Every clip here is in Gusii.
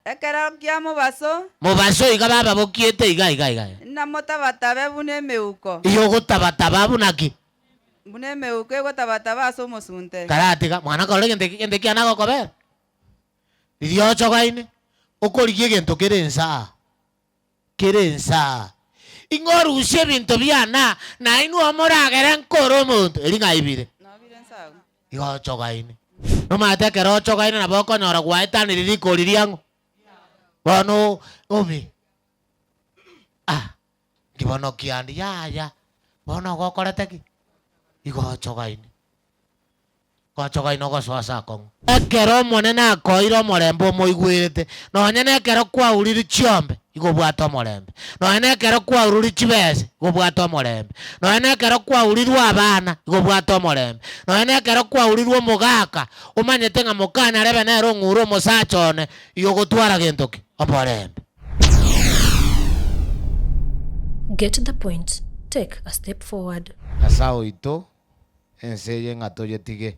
Ekero kia mobaso. Mobaso iga bababokiete iga iga iga. Inamotaba-tabe buna emeuko. Iga ogotaba-taba buna ki? Buna emeuko egotaba-taba ase omosunte. Karatiga, mwana korora egento eke egento ekiane agokobera. Riria ochogaine, okorigia egento kere ense aa, kere ense aa. Ing'o orusie ebinto biane aa, na inwe omoragere nkore omonto, eri ng'ai bire? Igo ochogaine. Nomanyete ekero ochogaine nabo okonyora gwaetanirie rikori riang'o? Bono obe, ah, nki bono kiande? Yaya, bono ogokorete ki? Igo ochogaine. Gochogaina ogosoa ase akong'u. Ekero Omonene akoeire omorembe omoigwerete, nonya nekero kwaurire chiombe, igo obwate omorembe, nonya nekero kwaurure chibesa, igo obwate omorembe, nonya nekero kwaurirwe abana, igo obwate omorembe, nonya nekero kwaurirwe omogaka, omanyete ng'a mokanyarebe nere ong'ure omosacha one, igo ogotwara gento ki? Omorembe. Get the point, take a step forward. Nyasae oito, ense eye ng'a toyetige.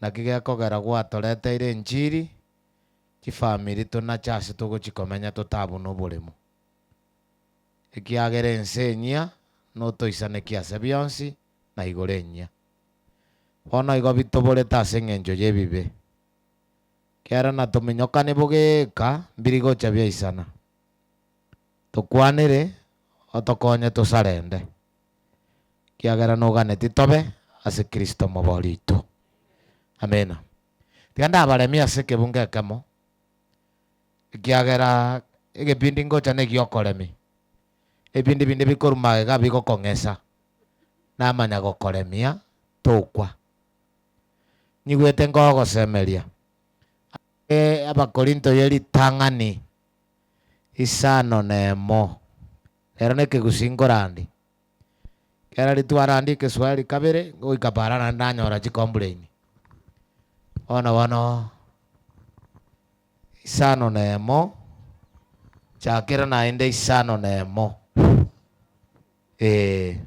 Naki gekogera gwatoreteire enchiri, chifamiri tonache ase togochi komenya totabuna oboremo. Ekiagera ense enyia notoisanekie ase bionsi, na igoro enyia. Bono igo bitoborete ase engencho y'ebibe. Kera natominyokane bogeka mbiri gocha biaisana. Tokwanere, otokonye tosarende. Ekiagera noganeti tobe ase Kristo Omobori oito. Amina. Tiga ndabaremie ase ekebungo ekemo, ekiagera egepindi ngocha na egiokoremi, ebindi binde bikorwa magega bigokong'esa, namanya gokoremia tokwa. Nyigwete nkogosemeria ase Abakorinto ye ritang'ani isano nemo. Ero nekegusii nkorandi. Kera ritwarandi ekeswahili kabere, ngoika para naende nanyora chicomplain. Bono bono isano na emo, chakera naende isano na emo, eeh,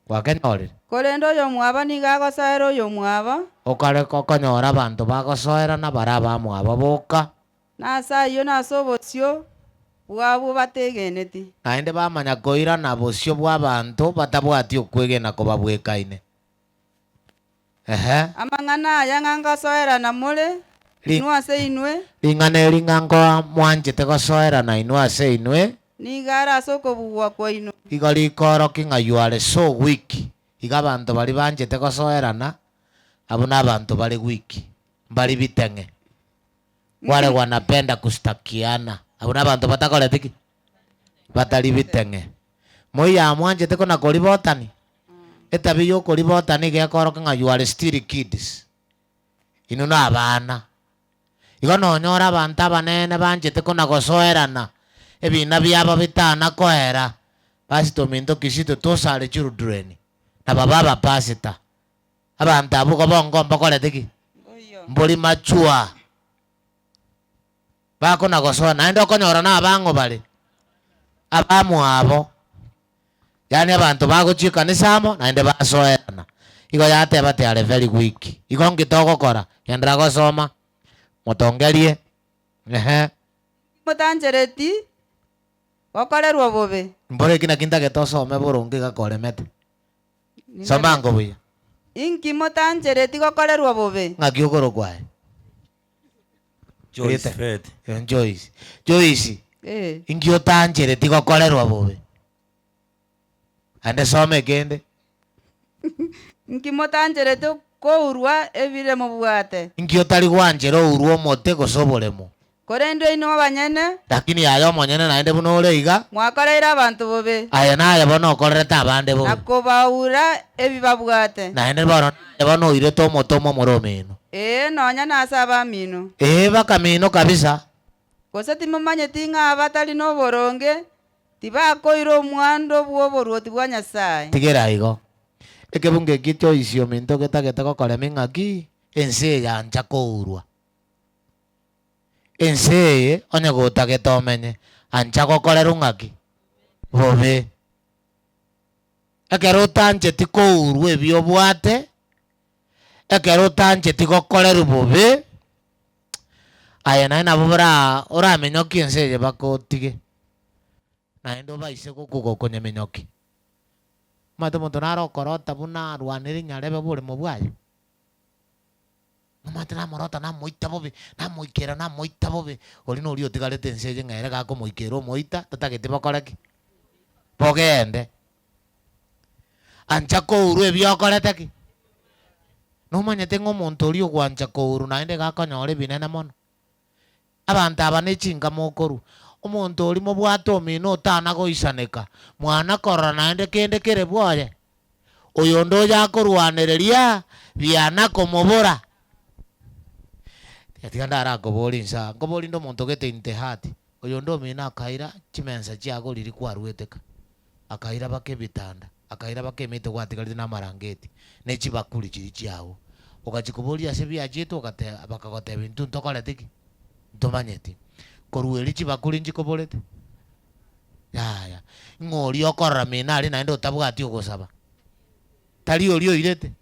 gwakenyorire? Korende oyomwabo nigo agosoera oyomwabo. Okare okonyora abanto bagosoerana bare abamwabo boka. Nase ayio nase obosio bw'abwo bategeneti. Naende bamanya koirana bosio bw'abanto batabwati okwegena kobabwekaine. Ehe. Amang'ana aya ng'a ngosoerana more inwe ase inwe. Ring'ana eri ng'a nkoa mwanchete gosoerana inwe ase inwe. Nigo are ase okobugwa kwaino. Igo rikoorokia ng'a you are so weak. Iga abanto baria banchete gosoerana, abwo nabanto bare weak, mbari biteng'e. Wale wanapenda kustakiana, abwo nabanto batakoreti ki? Batari biteng'e. Moiyo amwanchete kona koribotani? Etabia yokoribotani iga ekoroka ng'a you are still kids, inwe na abana. Igo nonyore abanto abanene banchete kona gosoerana, ebina biabo bitana koera, pastor ominto Kisito those are children, nababo abapastor. Abanto abwo igo bongo mbakorete ki? Mbori machua. Bakona gosoa naende okonyora na abang'o bare? Abamwabo. Yaani abanto bagochia ekanisa amo naende basoerana. Igo yateba they are very weak. Igo nki togokora? Genderera gosoma, motongerie, ehe. Motanchereti gokorerwa bobe. Mboro eki naki ntagete osome boronge iga koremete. Soma ango buya. Inki motanchereti gokorerwa bobe? Ng'aki okorokwa aye? Joyce Rita. Fred. Eh, Joyce. Joyce, Eh. inki otanchereti gokorerwa bobe? Ande soma ekende. Inki motanchereti kourwa ebire mobwate? Inki otari gwanchera ourwe omote gose oboremo? Korende inwe abanyene. Lakini aye omonyene naende buna ore iga. Mwakoreire abanto bobe. Aye naye bono okorerete abande bobe. Na kobaura ebi babwate. Naende bono naye bono oirete omote omomura omino. Ee, nonya nase abamino. Ee, bakamino kabisa. Gose timomanyeti ng'a abatari noboronge tibakoira omwando bw'oboruoti bwa Nyasae? Tigera igo. Ekebungo eki Joyce ominto getagete gokoremia ng'aki ense eye ancha kourwa. Ense eye onye gotagete omenye, ancha gokorerwa ng'aki? Bobe. Ekero otancheti kourwa ebi obwate, ekero otancheti gokorerwa bobe, Aye naye nabo bora oramenyokie ense eye bakotige, naende obaise gokwa gokonyemenyokia. Omanyete omonto nare okorota buna arwanere nyarebe oboremo bwaye? Omanyete namorota namoita bobe, namoikera namoita bobe, oria noria otigarete ense eye ng'a ere gakomoikera omoita, tatageti bokore ki? Bogende. Ancha kourwa ebio okorete ki? Nomanyete ng'a omonto oria ogwancha kourwa naende iga akonyora ebinene mono? Abanto aba ne chinka mokorwa. Omonto oria mobwate omino otana goisaneka, mwana korora naende kende kere bwoye. Oyonde oyo akorwanereria biana komobora. Tiga tiga ndarakoborie inse aa, nkoborie inde omonto gete in the heart, oyonde omino akaira chimensa chiago riria kwarwete ka. Akaira baka ebitanda, akaira baka emete gwatigarete na amarangeti, ne chibakuri chiria chiao. Ogachia koboria ase biachiete ogateba, bakagotebia intwe ntokoreti ki? Ntomanyeti. Korwa erio chibakuri nchikoborete? Yaya. Ng'a oria okorora mino aria naende otabwati ogosaba, tari oria oirete?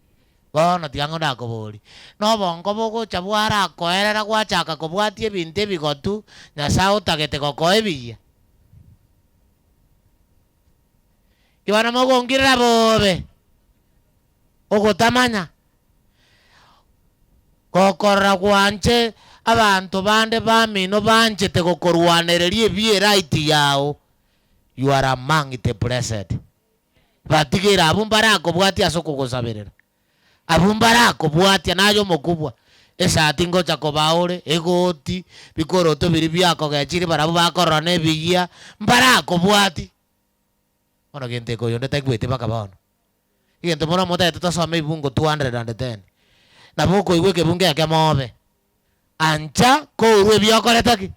Bono tiga ng'o ndakoborie, nobongo bogocha bwarakoerera gwachaka kobwatia ebinto ebigotu Nyasae otagete gokoa ebiya? Ki bono mogongirera bobe, ogotamanya, gokorora gwanche abanto bande bamino banchete gokorwanereria ebi eright yao, you are among the blessed. Batigere abwo mbarakobwatie ase okogosaberera. Abwo mbarakobwatia naye omokubwa, esati ngocha kobaa ore, egoti, bikoroto biria biakogechire barabwo bakorora nebiyia, mbarakobwati. Bono gento eke oyonde taigweti mpaka bono. Egento bono motagete tosome ebibungo 210. Nabo okoigwa ekebungo ekemo obe, ancha kourwa ebiokorete ki?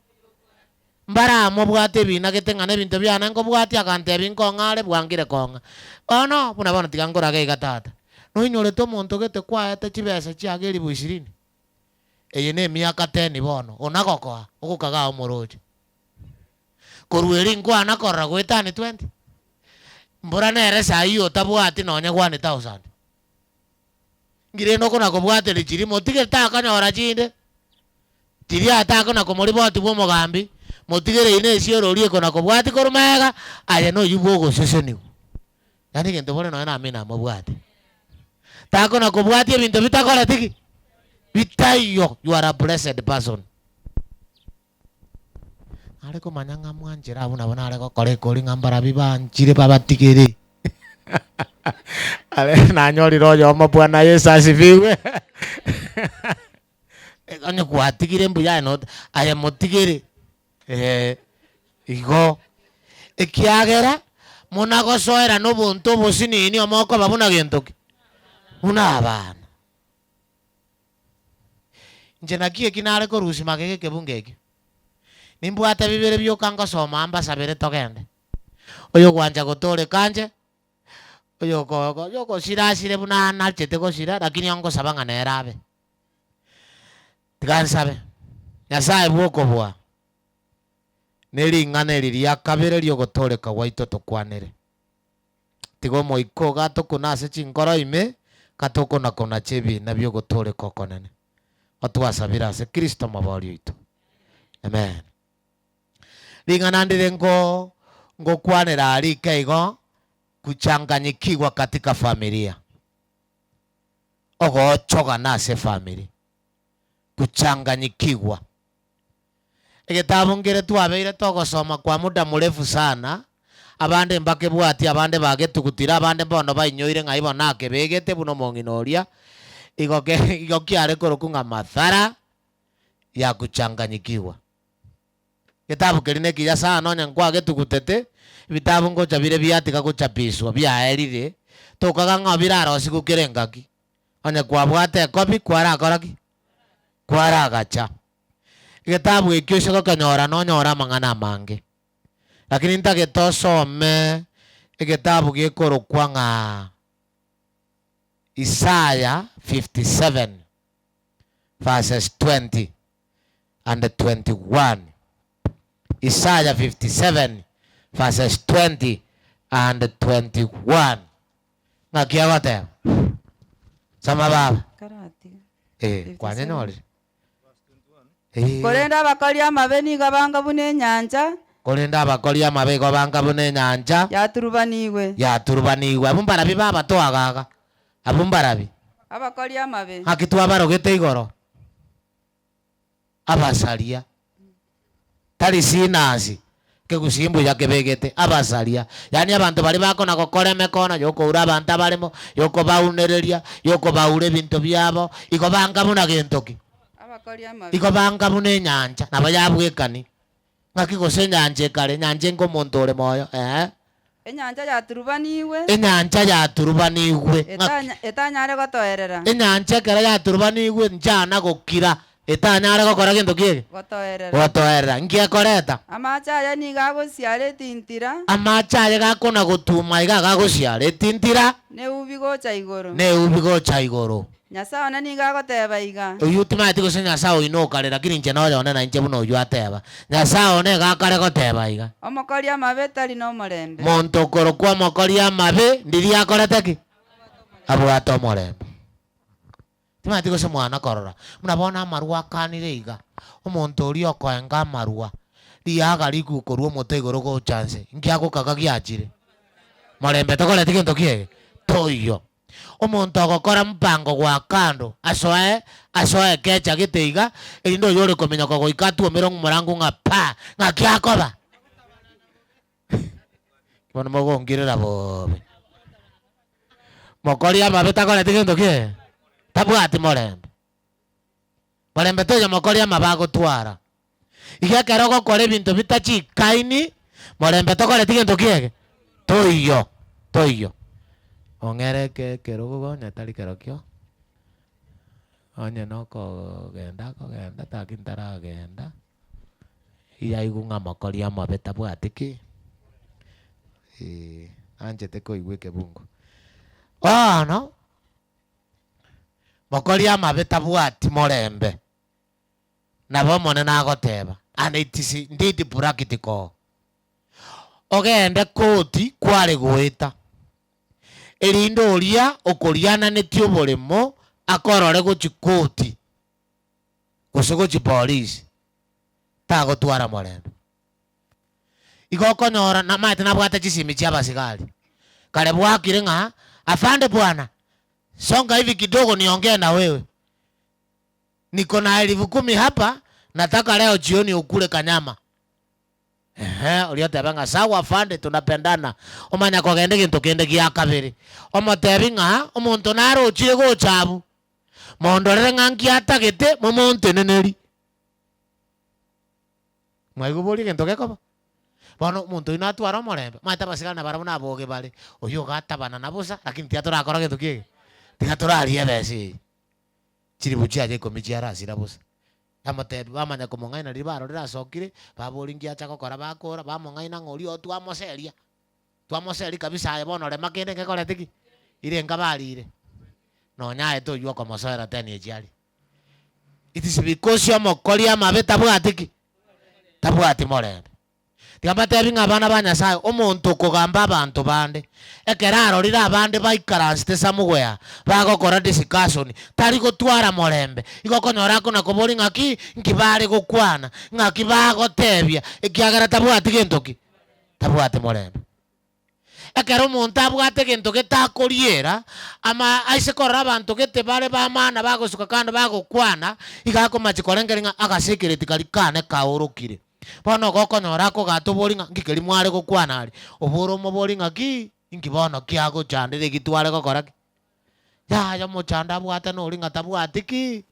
Mbaramobwate ebinagete ng'a nebinto biane nkobwatia, agantebia nkong'a are, bwangire kong'a. Bono, buna bono tiga nkorage iga tata. Noinyorete omonto gete kwaete chibesa chiago elifu ishirini? Eye nemiaka ten bono, onagokoa, ogokaga aa omoroche. Korwa erio inkwana korora goetani twenty? Mbora nere saii otabwati nonye one thousand. Nki rende okona kobwateria chiria motige takonyora chinde? Chiria atakona komoriboti bw'omogambi, motigere ine esioro oria ekona kobwati korwa magega, aye noyio bw'ogosesenigwa. Yaani egento bore nonya namino amobwate. Takona kobwatia ebinto bitakoreti ki? Bitaiyo, you are a blessed person. Nare komanya ng'a mwanchire abwo nabo nare gokora ekori ng'a mbarabi banchire babatigere. Are nanyorire oyomo Bwana Yeso asifiwe. Onye gwatigire mbuya aye not aye motigere eh, igo. Ekiagera monagosoera nobonto obosinini omokoba buna gento ki? Buna abana. Inche naki eki nare korusia magega ekebungo ekio? Nimbwate bibere bioka ngosoma mbasabere togende. Oyogwancha gotooreka anche, oyokosira asire buna anachete gosira, lakini ongosaba ng'a nere abe. Tiga nsabe. Nyasae bw'okobua, ne ring'ana eri ria kabere ri'ogotooreka gwaito tokwanere. Tiga Omoika oo gatokuna ase chinkoro ime, gatokona-konacha ebiina bi'ogotooreka okonene. Otwasabire ase Kristo Omoboori oito. Amen. Ring'ana ndire nko ngokwanera aria ike igo, kuchanganyikigwa katika familia. Ogoochogana ase efamiri. Kuchanganyikigwa. Egetabu nkere twabeire togosoma kwa muda mrefu sana, abande mbakebwati, abande bagetugutire, abande mbono bainyoire ng'ai bono nakebegete buna omong'ina oria, igo ke igo kiare korokwa ng'a madhara ya kuchanganyikigwa. Getabu keria nekiya sana onye nkwagetugutete, ebitabu ngocha bire biatiga gochapiswa biaerire, tokaga ng'a birarosigwe kera engaki. Onye kwabwate ekobi kwarakora ki? Kwaragacha. Egetabu ekio ase gokonyora nonyore amang'ana amange. Lakini ntagete osome egetabu gekorokwa ng'a Isaya 57 verses 20 and 21. Isaya 57 verses 20 and 21. Ng'aki agoteba? Soma baba. Karatiga. Eh, 57. kwanyenyorire? Ee. Korende abakori amabe nigo banga buna enyancha. Korende abakori amabe igo banga buna enyancha. Yaturubanigwe. Yaturubanigwe. Abwo mbarabi b'abatoaga aga? Abwo mbarabi? Abakori amabe. Ng'aki twabarogete igoro? Abasaria. Tari sinners, ekegusii mbuya kebegete, abasaria. Yaani abanto baria bakona gokora emekono yokoura abanto abaremo, yokobaunereria, yokobaura ebinto biabo, igo banga buna gento ki? Abakori amabe. Igo banga buna enyancha, nabo yabwekani. Ng'aki gose enyancha ekare, enyancha enke omonto ore moyo, eeh. Enyancha yaturubanigwe. Enyancha yaturubanigwe. Ng'aki? Etanya, etanyare gotoerera. Enyancha ekero yaturubanigwe nchana gokira, etanyare gokora gento ki eke? Gotoerera. Gotoerera. Nki ekoreta? Amache aya nigo agosiara etintira. Amache aye gakona gotuma iga agagosiara etintira. Neubi gocha igoro. Neubi gocha igoro. Nyasae one nigo agoteba iga. Oyio timanyeti gose Nyasae oino okare, lakini inche noyo one nainche buna oyio ateba. Nyasae one iga akare goteba iga. Omokori amabe tari nomorembe. Monto okorokwa omokori amabe ndiria akorete ki? Abwate omorembe. Timanyeti gose mwana korora buna bono amarwa akanire iga, omonto oria okoenga amarwa, riaga rigukorwa omote igoro gocha nse, inki agokaga giachire? Morembe tokoreti gento ki ege? Toiyo. Omonto ogokora mopango gwa kando asoe asoe ekecha gete iga, erinde oyore kominyoka goika atwomere omorango ng'a pa, ng'aki akoba? Bono mogongirera bobe. Mokori amabe takoreti gento ki? Tabwati morembe. Morembe toiyo mokori amabe agotwara. Iga ekero ogokora ebinto bitachikaini, morembe tokoreti gento ki ege? Toiyo, toiyo. Ong'ere eke ekerogo onye tari kerokio, onye nokogenda akogenda taki ntaragenda, iyaigwe ng'a mokori amabe tabwati ki? Eeh, nanchete koigwa ekebungo. Bono, mokori amabe tabwati morembe. Nabo Omonene agoteba, and it is indeed practical, ogende koti kware goeta, erinde oria okoriananetie oboremo akorore gochia koti, gose gochia polisi, tagotwara morembe. Igo okonyora namaete nabwate chisimi chia abasigari, kare bwakire ng'a afande bwana, songa hivi kidogo niongee na wewe. Niko na elifu kumi hapa, nataka leo jioni ukule kanyama. Ehe, oria oteba ng'a sawa afande tunapendana, omanya kogenda egento kende gia kabere, omotebi ng'a omonto nare ochire gocha abwo, mondorere ng'a nki atagete momonteneneri. Mwaigwa boria egento gekoba? Bono omonto oyio natware omorembe, omanyete abasigari nabarabwo naboge bare, oyio ogatabana na bosa, lakini tiga torakora gento ki eke? Tiga torarie ebesa eye. Chilifu chiaye ikomi chiarasira bosa. Bamotebia, bamanya komong'aina riria barorire asokire, baboria nki acha gokora, bakora, bamong'aina ng'a oria oo twamoseria, twamoseria kabisa aye bono rema kende ngekorete ki? Ire nka barire. Nonya aye toywo okomosoera teni echi aria. It is because omokori amabe tabwati ki? Tabwati morembe. Tiga mbatebi ng'a abana ba Nyasae, omonto okogamba abanto bande, ekero arorire abande baikaransete somewhere bagokora discussion, tari gotwara morembe, igo okonyora akona koboria ng'aki nki bare gokwana, ng'aki bagotebia, ekiagera tabwati gento ki? Tabwati morembe. Ekero omonto abwate egento getakoriera, ama aise korora abanto gete bare b'amaana bagosuka kando bagokwana, iga akomachi korengereria ng'a agasekereti karia kane kaorokire. Bono igo okonyora akogata obori ng'a nki keria mware gokwana aria, obore omobori ng'aki, inki bono kiagochandera eki tware gokora ki? Yaya omochando abwate nori ng'a tabwati ki?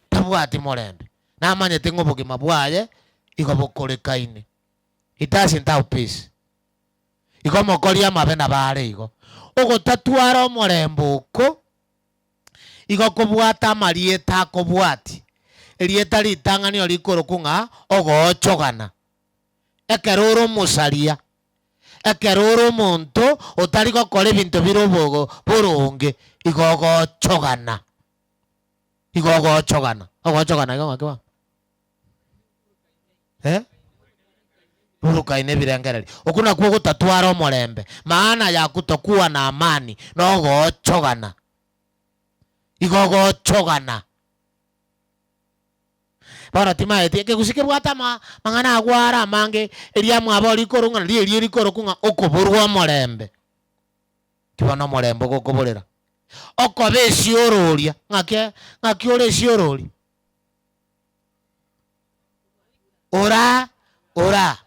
Tabwati morembe. Namanyete ng'a obogima bwaye igo bokorekaine. He doesn't have peace. Igo omokori amabe nabo are igo. Ogotatwara omorembe oko, igo kobwate amarieta akobwatia. Erieta ritang'ani orikorokwa ng'a ogoochogana. Ekero ore omosaria, ekero ore omonto otari gokora ebinto bire obogo boronge, igo ogoochogana, igo ogoochogana. Ogoochogana igo ng'aki bono? Eh? Burukaine ebirengererio. Okwo nakwo ogotatwara omorembe. Maana ya kutokuwa na amani nogoochogana. Igo ogochogana. Bono timaeti, ekegusii kebwate ama amang'ana agwo are amange, eriamwabo rikoro ng'a riria rikorokwa ng'a okoborwa omorembe. Ki bono omorembe ogokoborera? Okoba esiororia, ng'aki ng'aki ore esiororia? Ora ora,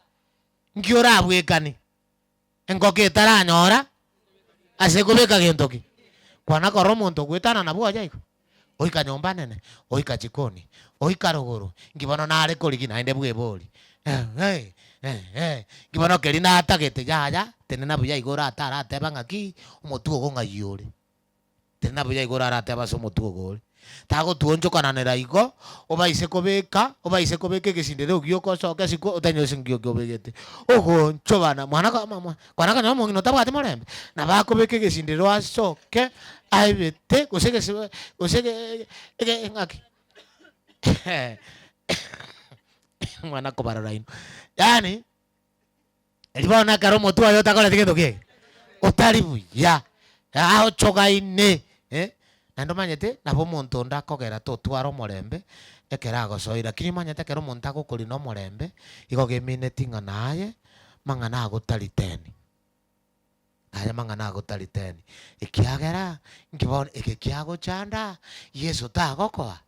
nki orabwekani? Engoko etaranyora ase ekobeka gento ki? Kwana korora omonto ogoetanana bwoye igo, oika nyomba nene, oika chikoni, oika rogoro, nki bono nare korigia naende bwebori nki bono keria natagete yaya, tenena buya igo orate arateba ng'aki, omotwe ogo ng'ai ore. Tenena buya igo oraratebe ase omotwe ogo ore. Tagotwonchokananera igo, obaise kobeka, obaise kobeka egesindero gioka osoke isiko otanyore ase ngioki obegete. Ogoonchobana, mwana ko ma ma kwana konyora omong'ina otabwati morembe, nabo akobeka egesindero asoke, aebete, gose egesi gose ege ege ng'aki mwana kobarora inwe. Yaani. Erio bono ekero omotwe oye otakoreti gento kiege, otari buya, aochogaine eh, naende omanyete nabo omonto onde akogera totware omorembe ekero agosoire, lakini omanyete ekero omonto agokorina omorembe, igo gemineti ng'a naye mang'ana ago tari teni, naye mang'ana ago tari teni, ekiagera nki bono eke kiagochanda, Yeso tagokoa.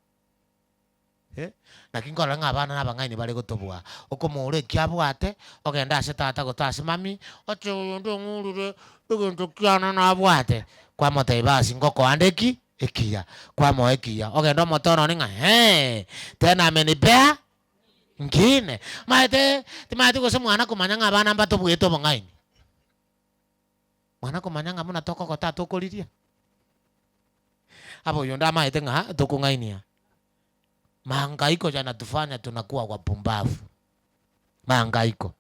Naki nkorora ng'a abana nabang'aini bare gotobua. Okomoura eki abwate, ogende ase tata gose ase mami, otebe oyonde ong'urire egento kiane nabwate. Kwamotebia basi ngokoa ande eki? Ekiya. Kwamoa ekiya, ogende omotononi ng'a hee, tena amenipea ngine. Omanyete, timanyeti gose mwana komanya ng'a abana mbatobuete obong'aini. Mwana komanya ng'a buna tokogota tokoriria. Abe oyonde amaete ng'a tokong'ainia. Mahangaiko yanatufanya tunakuwa wapumbavu. Mahangaiko.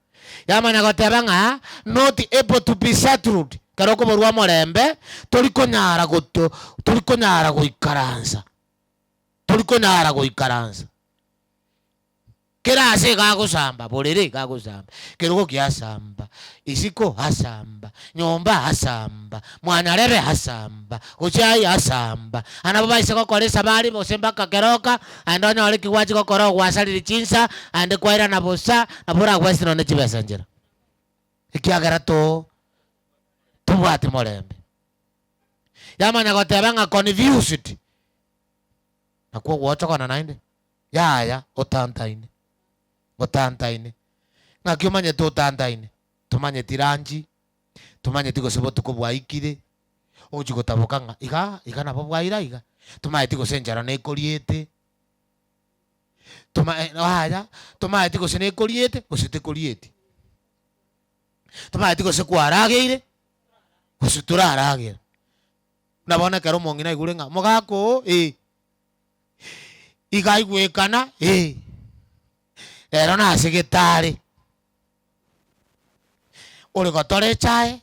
Yamanya goteba ng'a not able to be settled, ekero okoborwa omorembe tori konyara goto tori konyara goikaransa, tori konyara goikaransa. Kera ase iga agosamba, borere iga agosamba, kerogo giasamba, isiko asamba, nyomba asamba, mwanyarebe asamba, gochia aye asamba. Aa nabo baise gokora esabari gose mpaka keroka, aende onyore ki gwachia gokora ogwasarire chinsa, aende kwairana bosa, nabo oragwesire nonye chibesa nchera. Ekiagera to tobwati morembe. Yamanya goteba ng'a confused, nakwo ogwochogana naende. Yaya, otantaine, otantaine. Ng'aki omanyete otantaine? Tomanyeti rangi, tomanyeti gose botuko bwaikire, ogochia gotaboka ng'a iga iga nabo bwaira iga, tomanyeti gose enchara nekoriete, toma yaya, tomanyeti gose nekoriete gose tekorieti, tomanyeti gose kwarageire gose toraragera. Buna bono ekero omong'ina aigure ng'a omogaka oo eh. Iga aigwekana, ee, rero nase getare. Ore gotora echae,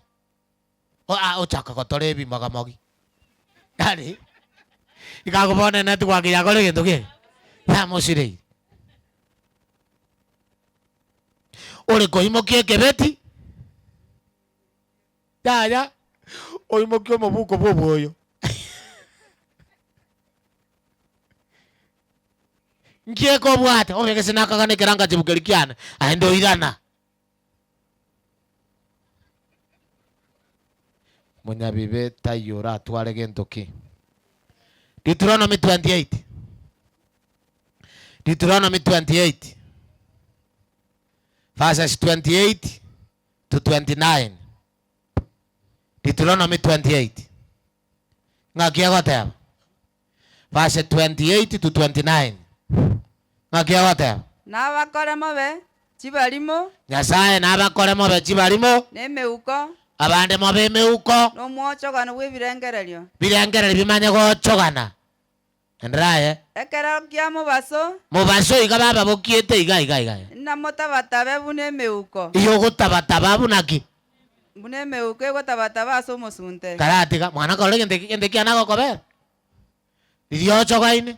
ochaka gotora ebimogamogi. Yaani, iga bono enetwork yakora egento kiaye, yamosireire. Ore koimokia ekebeti, yaya, oimokie omobuko bwa obwoyo. Nki ekobwate? Obeke ase nakagana ekerangachibu keria kiane, aende oirana. Monyabibe taiyo oratware gento ki. Deuteronomy 28. Deuteronomy 28 verses 28 to 29. Deuteronomy 28. Ng'aki egoteba? Verse 28 to 29. Ng'aki egoteba? Nabakore mobe chibarimo. Nyasae nabakore mobe chibarimo. Na emeuko. Abande mobe emeuko. Na omwochogano bw'ebirengererio. Birengererio bimanye goochogana. Enderera aye. Ekero kia mobaso. Mobaso iga bababokiete iga iga iga. Inamotaba-tabe buna emeuko. Igo ogotaba-taba buna ki? Buna emeuko egotaba-taba ase omosunte. Karatiga, mwana korora egento eke egento ekiane agokobera. Riria ochogaine,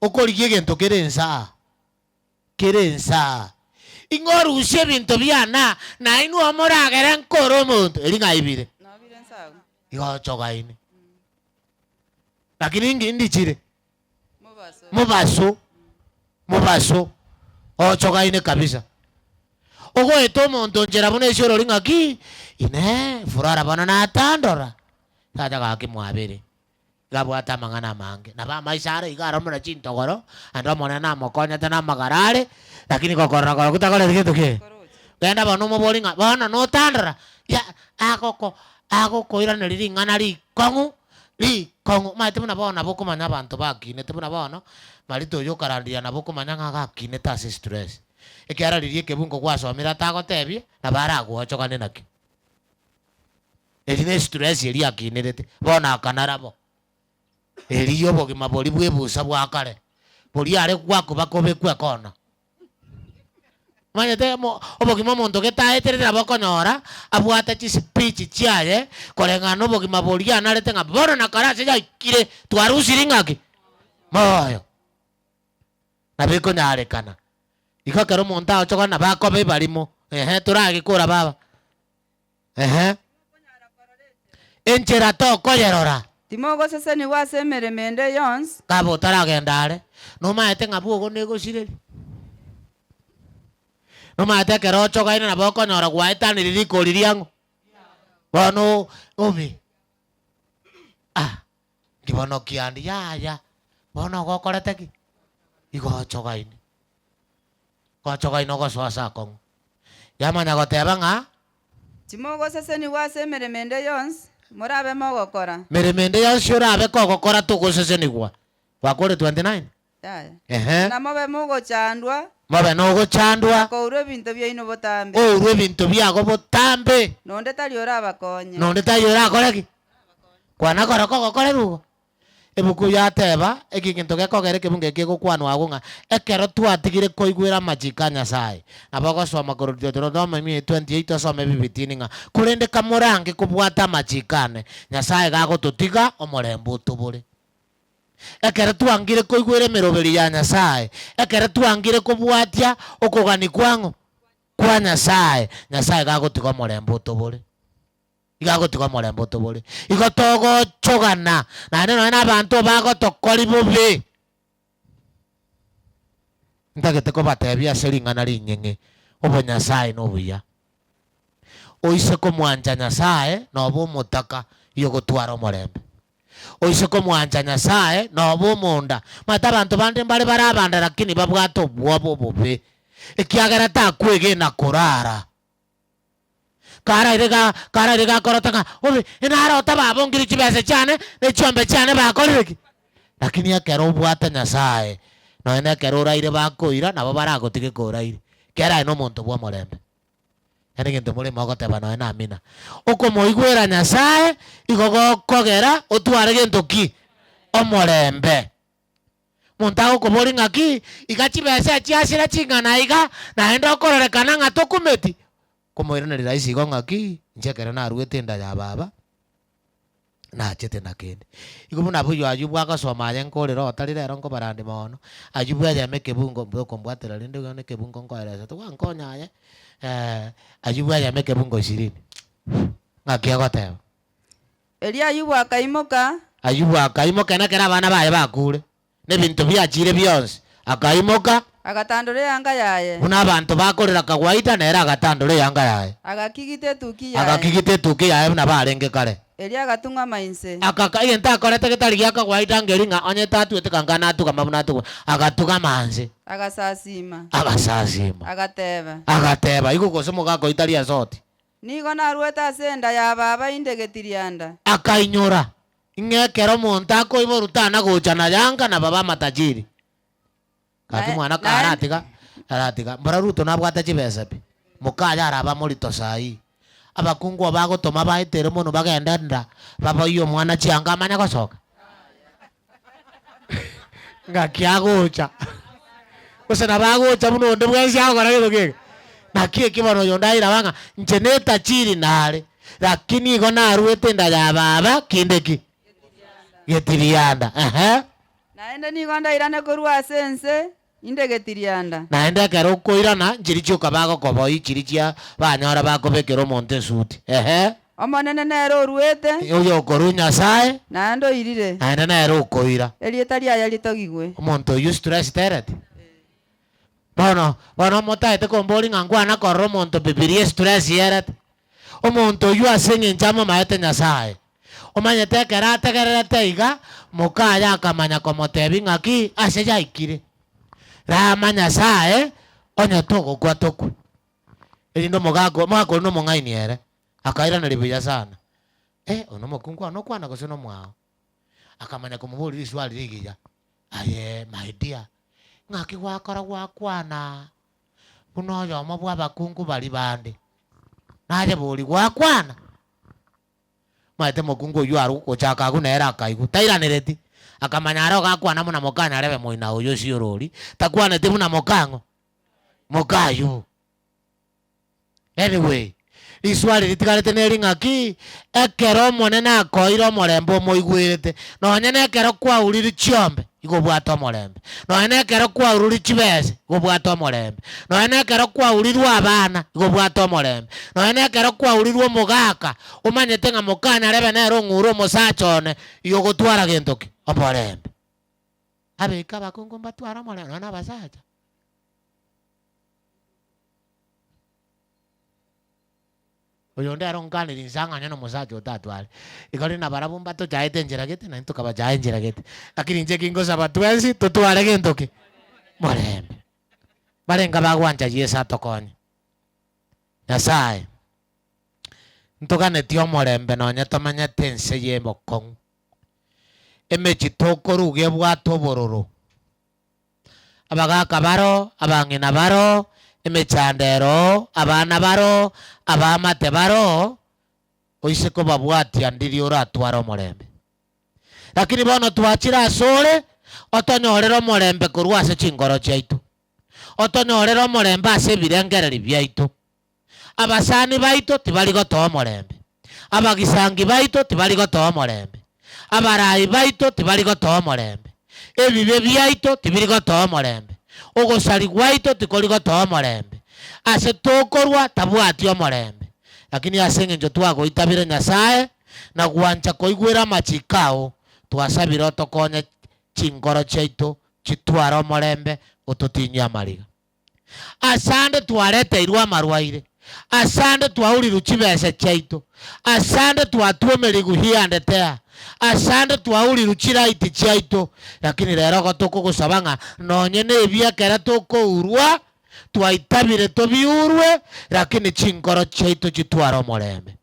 okorigia egento kere ense aa, kere ense aa. Ing'o orusie ebinto biane aa, na inwe omoragere nkore omonto, eri ng'a ibire. Nobire ense agwo. Igo ochogaine. Lakini inki ndichire? Mobaso. Mobaso. Mobaso ochogaine kabisa. Ogoeta omonto nchera buna esiorori ng'aki, Inee, furara bono natandora? Tata gaki mwabere, iga abwate amang'ana amange. Nabo amaiso are iga aro buna chintogoro, naende Omonene namokonyete namagara are, lakini gokorora korokwo takoreti gento kende. Genda bono omobori ng'a bono notandora, ya agoko agokoiraneria ring'ana rikong'u rikong'u. Omanyete buna bono nabo okomanya abanto bakinete buna bono, Marita oyio okarandia nabo okomanya ng'a agakinete ase estress. Ekiagera riria ekebungo gwasomire atagotebie, nabo aragwochogane nakio. Eri nestress eria akinerete, bono akanara bo. Eria obogima boria bw'ebusa bwa kare, boria are gwakuba kobekwa ekona. Omanyete mo obogima omonto gete aeterete nabo okonyora, abwate chispeech chiaye, koreng'ana na obogima boria anarete ng'a bono na kare ase yaikire, twarusiri ng'aki? Moyo. Nabo ekonyarekana. Igo ekero omonto agocha nabo akoba ebarimo, ehe toragekora baba. Ehe. Enchera tokoyerora. Timogosesenigwa ase emeremo ende yonsi. Kaba otaragenda are, nomaete ng'a bwogo negosireri. Nomaete ekero ochogaine nabo okonyora gwaetanirie rikori riang'o. Bono obe ah, nki bono kiande yaya, bono ogokorete ki? Igo ochogaine. Gochogaina ogosoa ase akong'u. Yamanya goteba ng'a. Timogosesenigwa ase emeremo ende yonsi morabe mogokora. Meremo ende yonsi orabe kogokora togosesenigwa. Gwakore 29? Yaya. Ehe. Na mobe mogochandwa. Mobe nogochandwa. Na kourwa ebinto biaino botambe. Ourwe ebinto biago botambe. Na onde tari orabakonye. Na onde tari orakore ki? Kwana korokwo ogokorerwa igo. Ebuku yateba, Eki egento gekogera ekebungo eke kegokwanwa agwo ng'a ekero twatigire koigwera amachiko a Nyasae. Nabo ogosoma korwa Deuteronomy 28 osome ebibitini ng'a korende kamorange kobwata amachiko ane, Nyasae gagototiga omorembe otobore. Ekero twangire koigwera emeroberi ya Nyasae, ekero twangire kobwatia okogania kwang'o? Kwa Nyasae, Nyasae gagotiga omorembe otobore. Iga agotiga omorembe otobore. Igo togochogana naende nonya na abanto bagotokori bobe. Ntagete kobatebia ase ring'ana rinyeng'e, obonyasae nobuya. Oise komwancha Nyasae nobe omotaka yogotwara omorembe. Oise komwancha Nyasae nobe omonda. Omanyete abanto bande mbare bare abanda lakini babwate obwoba obobe, ekiagera takwegena korara. Karaire ga karaire gakorota ng'a obe narota babongire chibesa chiane ne chiombe chiane bakorire ki? Lakini ekero obwate Nyasaye, nonya na ekero oraire bakoira nabo baragotige koraire, ekiagera aye nomonto bw'omorembe. Yaani egento more mogoteba nonya na amina. Okomoigwera Nyasaye igo gokogera otware gento ki? Omorembe. Monto agokoboria ng'aki, iga chibesa echiasira ching'ana iga, naende okororekana ng'a tokumeti, komoiraneria rahisi igo ng'aki, inche ekero naruete enda ya baba, nachete na kende. Igo buna boyio Ayubu agosoma aye nkorera otari rero nkobarandi mono, Ayubu eyemo ekebungo mbuya okombwatera rende iga nekebungo nkoeresa togwankonya aye, Ayubu eyemo ekebungo ishirini, ng'aki egoteba. Erio Ayubu akaimoka. Ayubu akaimoka ekero abana baye bakuure, na ebinto biachiire bionsi, akaimoka. Agatandora eanga yaye. Buna abanto bakorera kawaida, nere agatandora eanga yaye. Agakigita etuki yaye. Agakigita etuki yaye buna barenge kare. Erio agatung'ama inse. Akaka egento akorete getari gia kawaida nkeri ng'a onye tatuete kanka natugama buna atugama, agatugama nse. Agasasiima. Agasasiima. Agateba. Agateba, Igo gose omogaka oyio tari esoti? Nigo naruete ase enda ya baba inde getirianda. Akainyora, ng'a ekero omonto akoiborwa tana gocha na yanga na babe amatajiri. Gaki mwana ka aratiga, aratiga. Mbora Ruto nabwate chibesa pi? Mokaye arabe amorito saii. Abakungu aba agotoma baetere mono bagende nda, baboyie omwana chianga amanye gosoka. Ng'aki agocha, gose nabo agocha buna onde bwensi agokora gento kege. Naki eki bono oyonde airaba ng'a inche netachiri nare, lakini igo naruete enda ya baba kinde ki? Getirianda, ehe. Naende nigo ndairane korwa ase ense inde getirianda. Naende ekero okoirana, nchiria chioka bagokoboyia chiria chia banyora bakobekera omonto esuti. Ehe. Omonene nere oruete. Oyokorua Nyasae. Naende oirire. Naende nere okoira. Erieta riaye ritogigwe. Omonto oyio stress tereti? Bono, bono motaete komboria ng'a nkwana korora omonto Bibilia estress yerete. Omonto oyio ase eng'encho amomaete Nyasae. Omanyete ekero ategererete iga, mokaye akamanya komotebia ng'aki ase yaikire. Rama Nyasae, onye togokwa tokwe. Erinde omogaka omogaka oria nomong'aini ere, akairaneria buya sana, Eh, oyo nomokungu one okwana gose nomwao? Akamanya komoboria riswali rigiya, Aye my dear, ng'aki gwakora gwakwana buna oyomo bw'abakungu baria bande? Naye bori gwakwana? Omanyete mokungu oyio arwa gochaka agwo nere akaigwa, tairanereti, akamanya are ogakwana buna mokanyarebe moina oyo osiorori, takwaneti buna mokang'o? Mokaywo. Anyway, riswali ritigarete neri ng'aki, ekero Omonene akoeire omorembe omoigwerete, nonye nekero kwaurire chiombe, igo obwate omorembe, nonye nekero kwaurure chibese, igo obwate omorembe, nonye nekero kwaurirwe abana, igo obwate omorembe, nonye nekero kwaurirwe omogaka, omanyete ng'a mokanyarebe nere ong'ure omosacha one, igo ogotwara gento ki? Omorembe. Abeke abakungu mbatware omorembe nonye na abasacha. Oyonde ere onkanerie inse ang'anye nomosacha otatware. Igo rende nabarabwo mbatochaete enchera gete, naintwe tokabachaya enchera gete. Lakini inche kingosaba twensi totware gento ki? Morembe. Barenge abagwancha Yeso atokonye. Nyasaye, ntoganetie omorembe nonye tomenyete ense ye bokong'u. Emechie tokoruga ebwate obororo. Abagaaka baro, abang'ina baro, emechando ero, abana baro, abaamate baro, oise kobabwatia ndiria oratware omorembe. Lakini bono twachire asore, otonyorere omorembe korwa ase chinkoro chiaito, otonyorere omorembe ase ebirengererio biaito. Abasani baito tibari gotoa omorembe, abagisangi baito tibari gotoa omorembe, abarai baito tibari gotoa omorembe, ebibe biaito tibiri gotoa omorembe, ogosari gwaito tikori gotoa omorembe, ase tokorwa tabwati omorembe. Lakini ase engencho twagoitabire Nyasae na gwancha koigwera amachiko ao, twasabire otokonye chinkoro chiaito chitware omorembe ototinyie amariga. Asande twareteirwe amarwaire, asande twaurirwe chibesa chiaito, asande twatwomerigwe here and there, asande twaurirwe chiright chiaito, lakini rero igo tokogosaba ng'a nonye na ebi ekero tokourwa, twaitabire tobiurwe, lakini chinkoro chiaito chitware omorembe.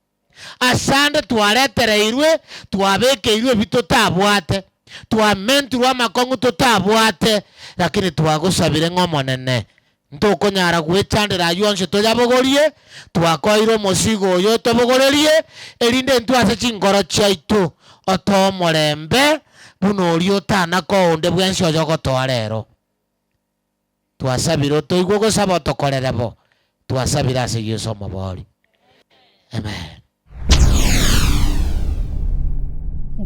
Asande twaretereirwe, twabekeirwe ebi totabwate, twamentirwe amakong'u totabwate, lakini twagosabire ng'a Omonene, ntokonyara gwechandera ayio onsi toyabogorie, twakoeire omosigo oyo otobogorerie, erinde intwe ase chinkoro chiaito otoe omorembe buna oria otana koa onde bwensi oyogotoa rero. Twasabire otoigwe ogosaba otokorere bo, twasabire ase Yeso Omobori. Amen.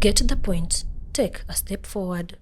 Get the point, take a step forward.